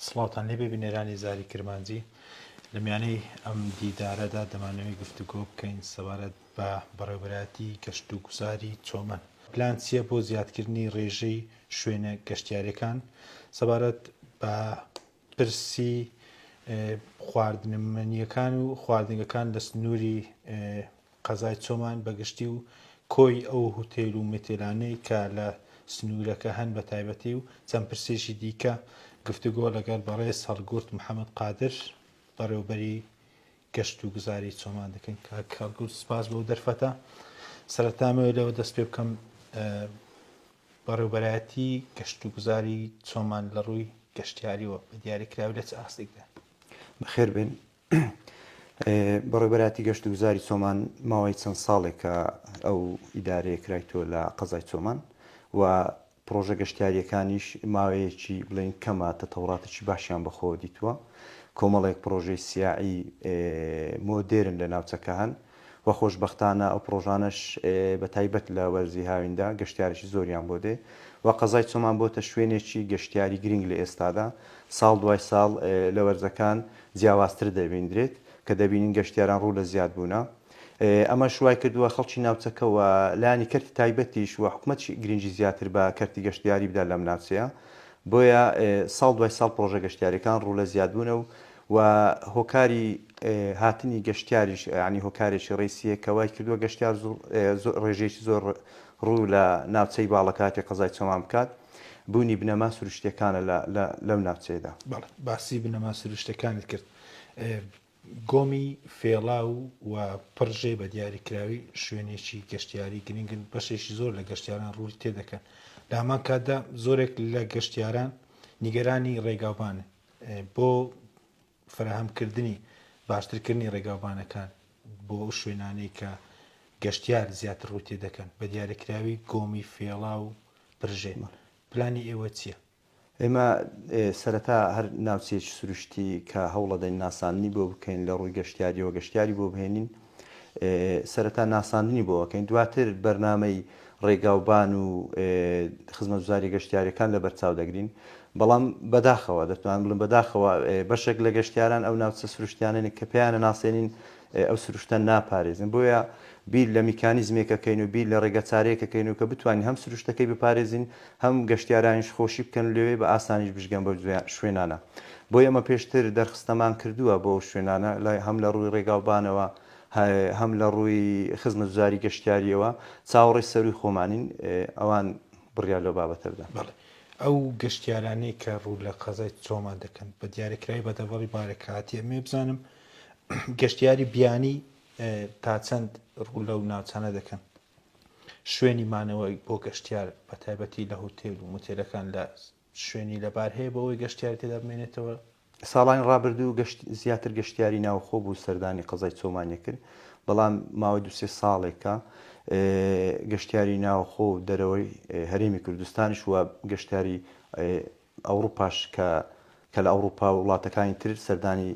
سڵاوتان لێبێ بینەرانی زاری کرمانجی لە میانەی ئەم دیدارەدا دەمانەوەی گفتوگۆ بکەین سەبارەت بە بەڕێوەبەرایەتی گەشت و گوزاری چۆمەن پلان چییە بۆ زیادکردنی ڕێژەی شوێنە گەشتیارەکان سەبارەت بە پرسی خواردنەمەنییەکان و خواردنگەکان لە سنووری قەزای چۆمان بە گشتی و کۆی ئەو هوتێل و متێلانەی کە لە سنوورەکە هەن بە تایبەتی و چەند پرسێکی دیکە گفتوگۆ لەگەڵ بەڕێز هەڵگورد محەمەد قادر بەڕێوبەری گەشت و گوزاری چۆمان دەکەین. کاک هەڵگورد سپاس بۆ دەرفەتە. سەرەتا ئەمەوێ لەوە دەست پێ بکەم بەڕێوبەرایەتی گەشت و گوزاری چۆمان لە ڕووی گەشتیاریەوە بە دیاریکراوی لە چ ئاستێکدا؟ بەخێر بێن. بەڕێوبەرایەتی گەشتوگوزاری چۆمان ماوەی چەند ساڵێکە ئەو ئیدارەیە کرایتەوە لە قەزای چۆمان و پڕۆژە گەشتیارییەکانیش ماوەیەکی بڵێین کەمە تەتەوڕاتێکی باشیان بەخۆوە دیتووە. کۆمەڵێک پڕۆژەی سیاعی مۆدێرن لە ناوچەکە هەن و خۆشبەختانە ئەو پڕۆژانەش بە تایبەت لە وەرزی هاویندا گەشتیارێکی زۆریان بۆ دێ و قەزای چۆمان بۆتە شوێنێکی گەشتیاری گرنگ لە ئێستادا ساڵ دوای ساڵ لە وەرزەکان جیاوازتر دەبیندرێت کە دەبینین گەشتیاران ڕوو لە زیاد بوونە. ئەمەش وای کردووە خەڵکی ناوچەکە و لایەنی کەرتی تایبەتیش و حکومەتیش گرنگی زیاتر بە کەرتی گەشتیاری بدات لەم ناوچەیە. بۆیە ساڵ دوای ساڵ پڕۆژە گەشتیارییەکان ڕوو لە زیادبوونە و و هۆکاری هاتنی گەشتیاریش یانی هۆکارێکی ڕەیسییە کە وای کردووە گەشتیار ڕێژەیەکی زۆر ڕوو لە ناوچەی باڵەکاتی قەزای چۆمان بکات. بوونی بنەما سروشتییەکانە لە لەو ناوچەیەدا. بەڵێ باسی بنەما سروشتیەکانت کرد. گۆمی فێڵاو و پڕژێ بە دیاریکراوی شوێنێکی گەشتیاری گرنگن، بەشێکی زۆر لە گەشتیاران ڕووی تێدەکەن، لە هەمان کاتدا زۆرێک لە گەشتیاران نیگەرانی ڕێگاوبانن بۆ فەراهەمکردنی باشترکردنی ڕێگاوبانەکان بۆ ئەو شوێنانەی کە گەشتیار زیاتر ڕووی تێدەکەن بە دیاریکراوی گۆمی فێڵاو و پرژێ پلانی ئێوە چییە؟ ئێمە سەرەتا هەر ناوچەیەکی سروشتی کە هەوڵەدەین ناساندنی بۆ بکەین لە ڕووی گەشتیاریەوە گەشتیاری بۆ بهێنین سەرەتا ناساندنی بۆ ئەکەین دواتر بەرنامەی ڕێگاوبان و خزمەتگوزاری گەشتیاریەکان لە بەرچاو دەگرین بەڵام بەداخەوە دەتوانم بڵێم بەداخەوە بەشێک لە گەشتیاران ئەو ناوچە سروشتیانەن کە پێیانە ناسێنین ئەو سروشتە ناپارێزن بۆیە بیر لە میکانیزمێک ئەکەین و بیر لە ڕێگەچارەیەک ئەکەین و کە بتوانین هەم سروشتەکەی بپارێزین هەم گەشتیارانیش خۆشی بکەن لەوێ بە ئاسانیش بشگەن بەو شوێنانە بۆیە ئەمە پێشتر دەرخستەمان کردووە بۆ ئەو شوێنانە هەم لە ڕووی ڕێگاوبانەوە هەم لە ڕووی خزمەتگوزاری گەشتیاریەوە چاوەڕێی سەرووی خۆمانین ئەوان بڕیار لەو بابەتە بدەن. بەڵێ ئەو گەشتیارانەی کە ڕوو لە قەزای چۆمان دەکەن بە دیاریکراوی بە دەڤەری بارەکاتی ئەمەوێ بزانم گەشتیاری بیانی تا چەند ڕوو لەو ناوچانە دەکەن؟ شوێنی مانەوە بۆ گەشتیار بە تایبەتی لە هوتێل و موتێلەکان لە شوێنی لەبار هەیە بۆ ئەوەی گەشتیاری تێدا بمێنێتەوە؟ ساڵانی ڕابردوو گەشت زیاتر گەشتیاری ناوخۆ بوو سەردانی قەزای چۆمانی کرد، بەڵام ماوەی دوو سێ ساڵێکە گەشتیاری ناوخۆ و دەرەوەی هەرێمی کوردستانیش و گەشتیاری ئەوڕوپاش کە کە لە ئەوڕوپا و وڵاتەکانی تر سەردانی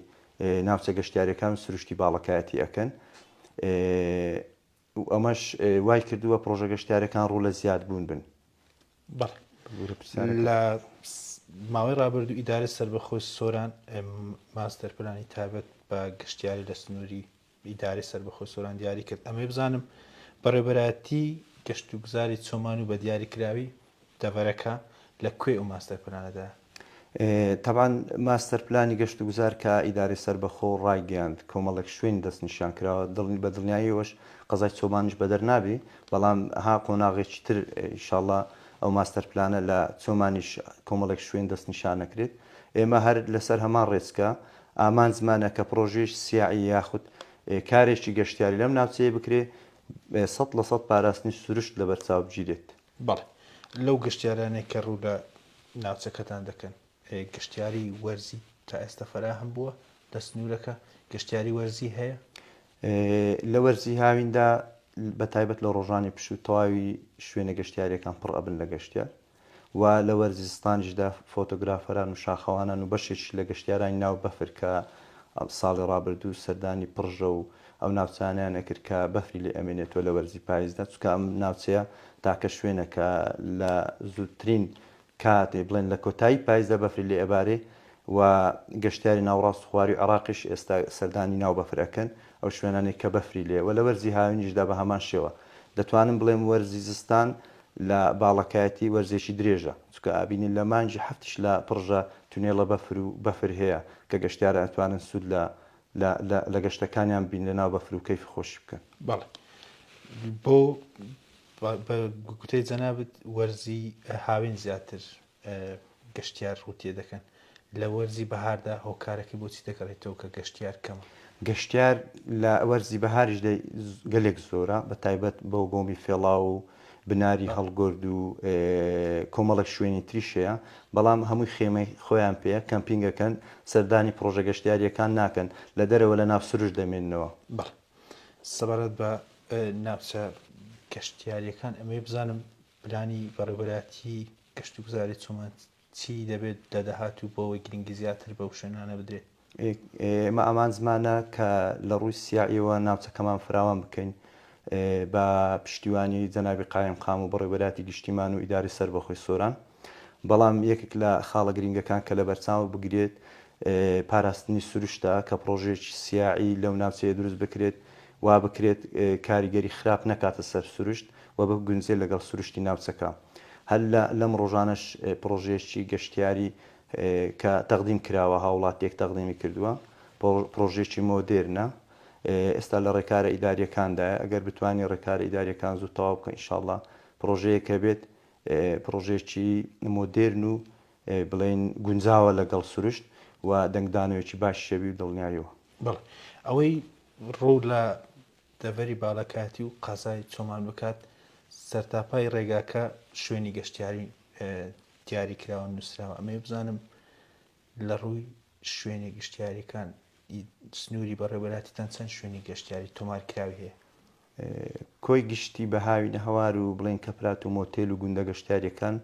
ناوچە گەشتیاریەکان و سروشتی باڵەکایەتی ئەکەن و ئەمەش وای کردووە پڕۆژە گەشتیارەکان ڕوو لە زیادبوون بن. بەڵێ لە ماوەی ڕابردوو ئیدارەی سەربەخۆی سۆران ماستەر پلانی تایبەت بە گەشتیاری لە سنووری ئیدارەی سەربەخۆی سۆران دیاری کرد ئەمەی بزانم بەڕێوەبەرایەتی گەشتوگوزاری چۆمان و بە دیاریکراوی دەڤەرەکە لە کوێی ئەو ماستەر پلانەدایە؟ تەبعەن ماستەر پلانی گەشتوگوزار کە ئیدارەی سەربەخۆ ڕایگەیاند کۆمەڵێک شوێن دەستنیشان کراوە بە دڵنیاییەوەش قەزای چۆمانیش بەدەر نابی بەڵام ها قۆناغێکی تر ئیشاڵا ئەو ماستەر پلانە لە چۆمانیش کۆمەڵێک شوێن دەستنیشان ئەکرێت ئێمە هەر لەسەر هەمان ڕێچکە ئامانجمانە کە پڕۆژەیەکی سیاعی یاخود کارێکی گەشتیاری لەم ناوچەیە بکرێ 100% پاراستنی سروشت لەبەرچاو بگیرێت. بەڵێ لەو گەشتیارانەی کە ڕوو لە ناوچەکەتان دەکەن گەشتیاری وەرزی تا ئێستا فەراهەم بووە لە سنوورەکە گەشتیاری وەرزی هەیە؟ لە وەرزی هاویندا بە تایبەت لە ڕۆژانی پشوو تەواوی شوێنە گەشتیاریەکان پڕ ئەبن لە گەشتیار و لە وەرزی زستانیشدا فۆتۆگرافەران و شاخەوانان و بەشێکیش لە گەشتیارانی ناو بەفر کە ساڵی ڕابردوو سەردانی پڕژە و ئەو ناوچانەیان ئەکرد کە بەفری لێ ئەمێنێتەوە لە وەرزی پایزدا چونکە ئەم ناوچەیە تاکە شوێنە کە لە زووترین کات بڵێن لە کۆتایی پایزدا بەفری لێ ئەبارێ. و گەشتیاری ناوڕاست و خواروی عێراقیش ئێستا سەردانی ناو بەفر ئەکەن ئەو شوێنانەی کە بەفری لێیە وە لە وەرزی هاوینیشدا بە هەمان شێوە دەتوانم بڵێم وەرزی زستان لە باڵەکایەتی وەرزێکی درێژە چونکە ئەبینین لە مانگی حەفتیش لە پڕژە تونێڵە بەفر و بەفر هەیە کە گەشتیاران ئەتوانن سوود لە لە لە لە گەشتەکانیان بین لە ناو بەفر و کەیفی خۆشی بکەن. بەڵێ بۆ بە گوتەی جەنابت وەرزی هاوین زیاتر گەشتیار ڕوو تێدەکەن، لە وەرزی بەهاردا هۆکارەکەی بۆچی دەگەڕێتەوە کە گەشتیار کەمە؟ گەشتیار لە وەرزی بەهاریشدا گەلێک زۆرە، بە تایبەت بۆ گۆمی فێڵاو و بناری هەڵگورد و کۆمەڵێک شوێنی تریش هەیە، بەڵام هەمووی خێمەی خۆیان پێیە، کەمپینگ ئەکەن، سەردانی پڕۆژە گەشتیارییەکان ناکەن، لە دەرەوە لە ناو سروشت دەمێننەوە. بەڵێ. سەبارەت بە ناوچە گەشتیارییەکان ئەمەوێ بزانم پلانی بەڕێوەبەرایەتی گەشتوگوزاری چۆمان چی دەبێت لە داهاتوو بۆ ئەوەی گرنگی زیاتر بەو شوێنانە بدرێت؟ ئێمە ئامانجمانە کە لە ڕووی سیاعیەوە ناوچەکەمان فراوان بکەین بە پشتیوانی جەنابی قایمقام و بەڕێوەبەرایەتی گشتیمان و ئیدارەی سەربەخۆی سۆران بەڵام یەکێک لە خاڵە گرنگەکان کە لەبەرچاو بگرێت پاراستنی سروشتە کە پڕۆژەیەکی سیاعی لەو ناوچەیە دروست بکرێت وا بکرێت کاریگەری خراپ نەکاتە سەر سروشت و بگونجێت لەگەڵ سروشتی ناوچەکە. هەر لە لەم ڕۆژانەش پڕۆژەیەکی گەشتیاری کە تەقدیم کراوە هاوڵاتیەک تەقدیمی کردووە پڕۆژەیەکی مۆدێرنە ئێستا لە ڕێکارە ئیداریەکاندایە ئەگەر بتوانین ڕێکارە ئیداریەکان زوو تەواو بکەین ئینشاڵڵا پڕۆژەیەک هەبێت پڕۆژەیەکی مۆدێرن و بڵێین گونجاوە لەگەڵ سروشت و دەنگدانەوەیەکی باشیش هەبی و دڵنیایەوە. بەڵێ ئەوەی ڕوو لە دەڤەری باڵەکایەتی و قەزای چۆمان بکات سەرتاپای ڕێگاکە شوێنی گەشتیاری دیاری کراوە نووسراوە ئەمەوێ بزانم لە ڕووی شوێنی گشتیاریەکان سنووری بەڕێوەبەرایەتیتان چەند شوێنی گەشتیاری تۆمار کراوی هەیە؟ کۆی گشتی بە هاوینەهەوار و بڵێین کەپرات و مۆتێل و گوندە گەشتیاریەکان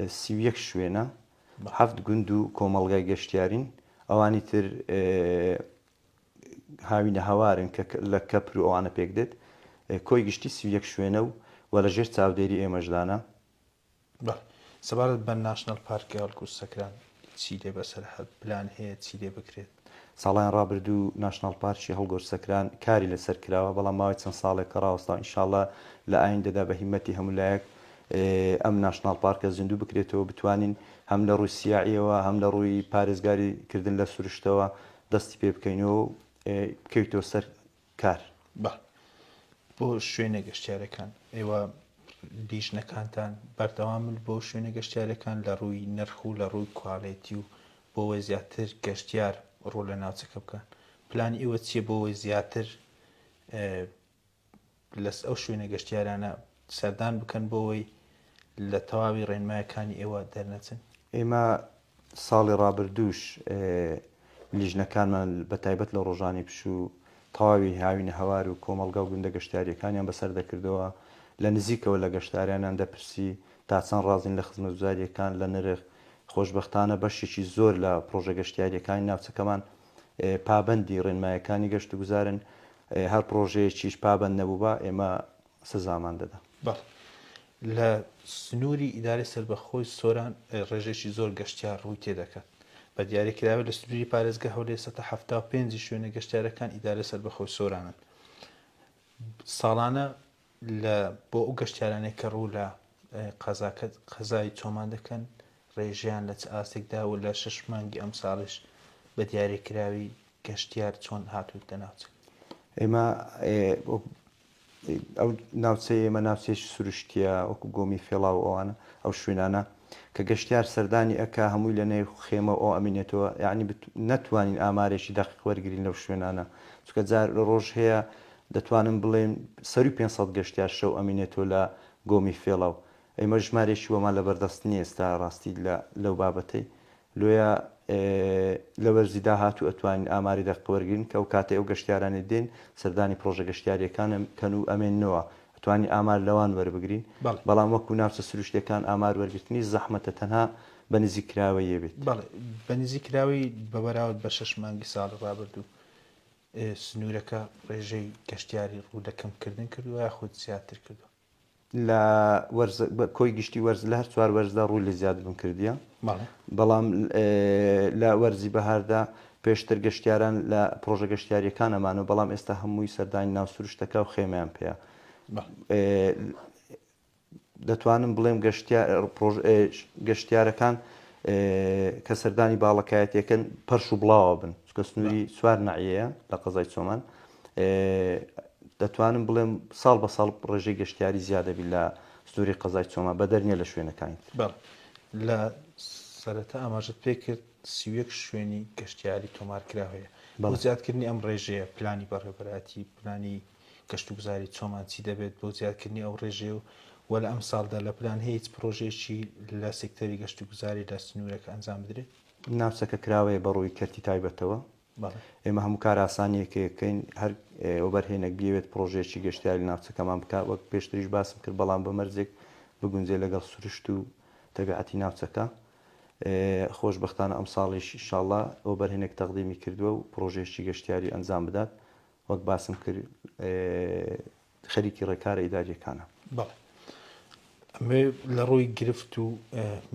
31 شوێنە، حەفت گوند و کۆمەڵگای گەشتیارین، ئەوانی تر هاوینەهەوارن کە لە کەپر و ئەوانە پێک دێت. کۆی گشتی 31 شوێنە و و لە ژێر چاودێری ئێمەشدانە. بەڵێ. سەبارەت بە ناشناڵ پارکی هەڵگورد سەکران چی لێ بەسەر هات، پلان هەیە چی لێ بکرێت؟ ساڵانی ڕابردوو ناشناڵ پارکی هەڵگورد سەکران کاری لەسەر کراوە، بەڵام ماوەی چەند ساڵێکە ڕاوەستاوە، ئینشاڵڵا لە ئایندەدا بە هیمەتی هەموو لایەک ئەم ناشناڵ پارکە زیندوو بکرێتەوە، بتوانین هەم لە ڕووی سیاعیەوە هەم لە ڕووی پارێزگاری کردن لە سروشتەوە دەستی پێ بکەینەوە و بکەویتەوە سەر کار. بەڵێ بۆ شوێنە گەشتیارەکان ئێوە لیژنەکانتان بەردەوامن بۆ شوێنە گەشتیارەکان لە ڕووی نرخ و لە ڕووی کوالێتی و بۆ ئەوەی زیاتر گەشتیار ڕوو لە ناوچەکە بکەن پلانی ئێوە چییە بۆ ئەوەی زیاتر لە ئەو شوێنە گەشتیارانە سەردان بکەن بۆ ئەوەی لە تەواوی ڕێنمایەکانی ئێوە دەرنەچن؟ ئێمە ساڵی ڕابردووش لیژنەکانمان بە تایبەت لە ڕۆژانی پشوو تەواوی هاوینەهەوار و کۆمەڵگا و گوندە گەشتیارییەکانیان بەسەر دەکردەوە، لە نزیکەوە لە گەشتاریانیان دەپرسی تا چەند ڕازین لە خزمەتگوزارییەکان، لە نرخ، خۆشبەختانە بەشێکی زۆر لە پڕۆژە گەشتیارییەکانی ناوچەکەمان پابەندی ڕێنمایەکانی گەشتوگوزارن، هەر پڕۆژەیەکیش پابەند نەبووبا ئێمە سزامان دەدا. بەڵێ. لە سنووری ئیدارەی سەربەخۆی سۆران ڕێژەیەکی زۆر گەشتیار ڕووی تێدەکات. بە دیاریکراوی لە سنووری پارێزگە هەولێر 75% ی شوێنە گەشتیارەکان ئیدارەی سەربەخۆی سۆرانن. ساڵانە لە بۆ ئەو گەشتیارانەی کە ڕوو لە قەزاکە قەزای چۆمان دەکەن ڕێژەیان لە چ ئاستێکدا و لە شەش مانگی ئەمساڵیش بە دیاریکراوی گەشتیار چۆن هاتووتە ناوچەکە؟ ئێمە ئەو ناوچەی ئێمە ناوچەیەکی سروشتیە وەکو گۆمی فێڵاو و ئەوانە ئەو شوێنانە کە گەشتیار سەردانی ئەکا هەمووی لە نێو خێمە و ئەو ئەمینێتەوە یعنی نەتوانین ئامارێکی دەقیق وەرگرین لەو شوێنانە چونکە جار ڕۆژ هەیە دەتوانم بڵێم سەروی 500 گەشتیار شەو ئەمینێتەوە لە گۆمی فێڵاو ئێمە ژمارێکی وەمان لەبەردەست نییە ئێستا ڕاستی لە لەو بابەتەی لۆیە لە وەرزی داهاتوو ئەتوانین ئاماری دەقیق وەرگرین کە ئەو کاتەی ئەو گەشتیارانەی دێن سەردانی پڕۆژە گەشتیارییەکان کەن و ئەمێننەوە ئەتوانین ئامار لەوان وەربگرین بەڵام وەکو ناوچە سروشتیەکان ئامار وەرگرتنی زەحمەتە تەنها بە نزیککراوەیی بێت. بەڵێ بە نزیککراوەیی بە بەراورد بە شەش مانگی ساڵی ڕابردوو سنوورەکە ڕێژەی گەشتیاری ڕوو لە کەمکردن کردووە یاخود زیاتر کردووە؟ لە وەرز بە کۆی گشتی وەرز لە هەر چوار وەرزدا ڕووی لە زیادبوون کردیە بەڵام لە وەرزی بەهاردا پێشتر گەشتیاران لە پڕۆژە گەشتیاریەکان ئەمانەوە بەڵام ئێستا هەمووی سەردانی ناو سروشتەکە و خێمەیان پێیە دەتوانم بڵێم گەشتیارەکان کە سەردانی باڵەکایەتیەکەن پەرش و بڵاوە بن چکە سنووری چوار نەعیەیە لە قەزای چۆمان دەتوانم بڵێم ساڵ بە ساڵ ڕێژەی گەشتیاری زیادەبی لە سنووری قەزای چۆمان بەدەر نییە لە شوێنەکانی تر. بەڵێ لە سەرەتا ئاماژەت پێ کرد 31 شوێنی گەشتیاری تۆمارکراو هەیە. بۆ زیادکردنی ئەم ڕێژەیە پلانی بەڕێوەبەرایەتی پلانی گەشتوگوزاری چۆمان چی دەبێت بۆ زیادکردنی ئەو ڕێژەیە و وە لە ئەمساڵدا لە پلان هەیە هیچ پڕۆژەیەکی لە سێکتەری گەشتوگوزاری لە سنوورەکە ئەنجام بدرێت؟ ناوچەکە کراوەیە بە ڕووی کەرتی تایبەتەوە. ئێمە هەموو کارئاسانییەک ئەکەین هەر وەبەرهێنێک بیەوێت پڕۆژەیەکی گەشتیاری لە ناوچەکەمان بکات وەک پێشتریش باسم کرد بەڵام بە مەرجێک بگونجێ لەگەڵ سروشت و تەبیعەتی ناوچەکە خۆشبەختانە ئەمساڵیش ئینشاڵڵا وەبەرهێنێک تەقدیمی کردووە و پڕۆژەیەکی گەشتیاری ئەنجام بدات وەک باسم کرد خەریکی ڕێکارە ئیداریەکانە. بەڵێ ئەمەوێ لە ڕووی گرفت و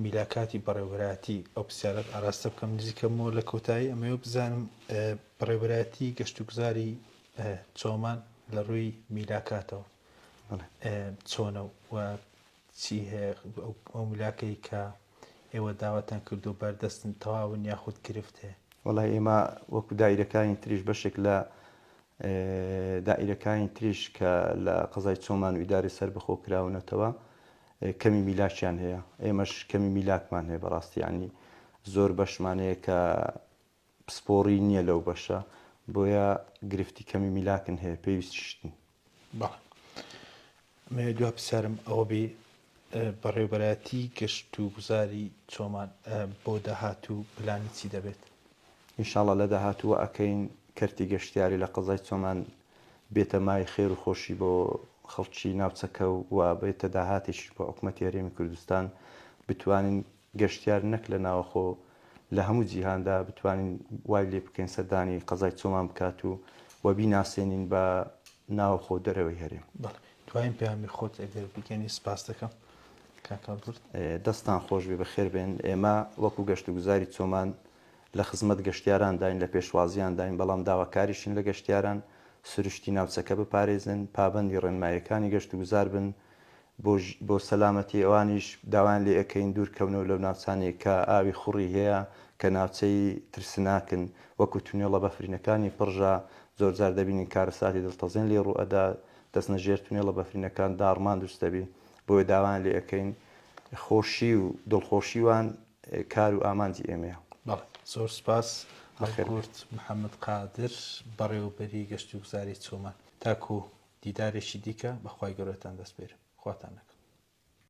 میلاکاتی بەڕێوەبەرایەتی ئەو پرسیارەت ئاراستە بکەم نزیکەمەوە لە کۆتایی ئەمەوێ بزانم بەڕێوەبەرایەتی گەشتوگوزاری چۆمان لە ڕووی میلاکاتەوە چۆنە و چی هەیە ئەو میلاکەی کە ئێوە داواتان کردو بەردەستن تەواون یاخود گرفت هەیە؟ وەڵای ئێمە وەکو دایرەکانی تریش بەشێک لە دائیرەکانی تریش کە لە قەزای چۆمان و ئیدارەی سەربەخۆ کراونەتەوە کەمی میلاکیان هەیە ئێمەش کەمی میلاکمان هەیە بەڕاستی ینی زۆر بەشمان هەیە کە پسپۆڕی نییە لەو بەشە بۆیە گرفتی کەمی میلاکن هەیە پێویستیشتن. بەڵێ ئەمەوێ دوا پرسیارم ئەوە بێ بەڕێوبەرایەتی گەشت و گوزاری چۆمان بۆ داهاتوو پلانی چی دەبێت؟ ان شاءاللە لە داهاتوو وا ئەکەین کەرتی گەشتیاری لە قەزای چۆمان بێتە مای خێر و خۆشی بۆ خەڵکی ناوچەکە و بێتە داهاتێکیش بۆ حکومەتی هەرێمی کوردستان بتوانین گەشتیار نەک لە ناوەخۆ لە هەموو جیهاندا بتوانین وای لێ بکەین سەردانی قەزای چۆمان بکات و و بیناسێنین بە ناوەخۆ و دەرەوەی هەرێم. بەڵێ دوایین پەیامی خۆت ئەگەر بگەنی سپاس دەکەم کاک هەڵگورد. دەستتان خۆش بێ بەخێر بێن ئێمە وەکو گەشتوگوزاری چۆمان لە خزمەت گەشتیاران داین لە پێشوازیان داین بەڵام داواکاریشین لە گەشتیاران سروشتی ناوچەکە بپارێزن پابەندی ڕێنماییەکانی گەشتوگوزار بن بۆ بۆ سەلامەتی ئەوانیش داوایان لێ ئەکەین دوور کەونەوە لەو ناوچانەی کە ئاوی خوڕی هەیە کە ناوچەی ترسناکن وەکو تونێڵە بەفرینەکانی پڕژا زۆر جار دەبینین کارەساتی دڵتەزێن لێ ڕوو ئەدا دەچنە ژێر تونێڵە بەفرینەکان داڕمان دروست دەبی بۆیە داوایان لێ ئەکەین خۆشی و دڵخۆشی وان کار و ئامانجی ئێمەیە. بەڵێ زۆر سپاس هەڵگورد محەمەد قادر بەڕێوەبەری گەشتوگوزاری چۆمان تاکو دیدارێکی دیکە بە خوای گەورەتان دەسپێرم خواتان لەگەڵ.